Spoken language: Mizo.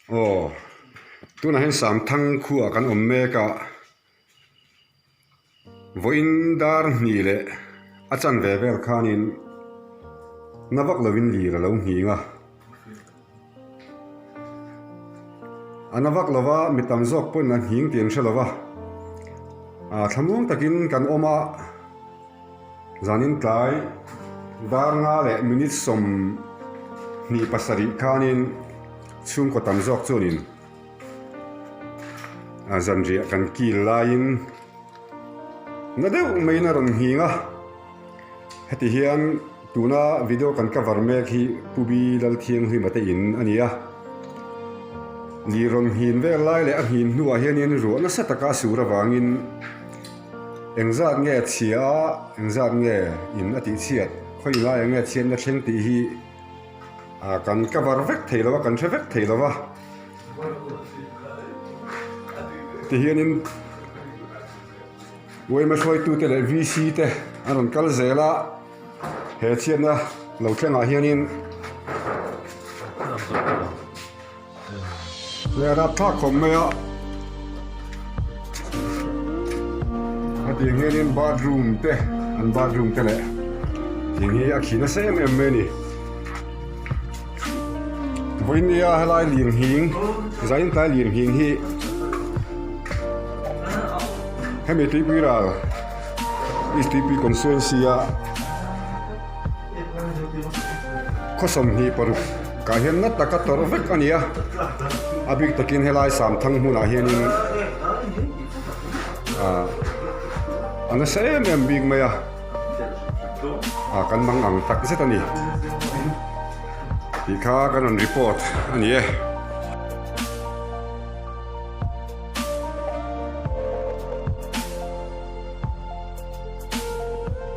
Aw tunah hian Samthang khuaah kan awm mek a, vawiin dar hnih leh a chanve vel khanin na vak lovin lir a lo nghing a. A na vak lova mi tam zawk pawhin a nghing tih an hre lova, thlamuang takin kan awm a. Zanin tlai dar nga leh minute 27 khanin chhungkaw tam zawk chuanin zanriah kan kil laiin na deuh maiin a rawn nghing a. Heti hian tuna video kan cover mek hi Pu Bi Lalthianghlima te in a ni a. Lir rawn nghin vel lai leh a nghin hnuah hianin ruah nasa taka sur avangin Engzat nge chhia a, engzat nge in a tih chhiat, khawi laiah nge chhiatna thleng tih hi kan cover vek thei lo a, kan hre vek thei lo va. Tihianin yma hruaitute leh VC te an rawn kal zel a, he chhiatna lo thlengah hianin. Leh rap thlak khawp mai a hetiang hianin bathroom te an bathroom te leh thing hi a khi nasa em em mai a ni vawinia helai lirnghing zain tlai lirnghing hi hemi tuipui ral east tuipui constituency a. Khaw 26 kah hian na taka tawrh vek a ni a, a bik takin helai Samthang hmunah hianin ah a nasa em em bik mai a, ah kan mang ang tak zet a ni tih kha kan rawn report a ni e.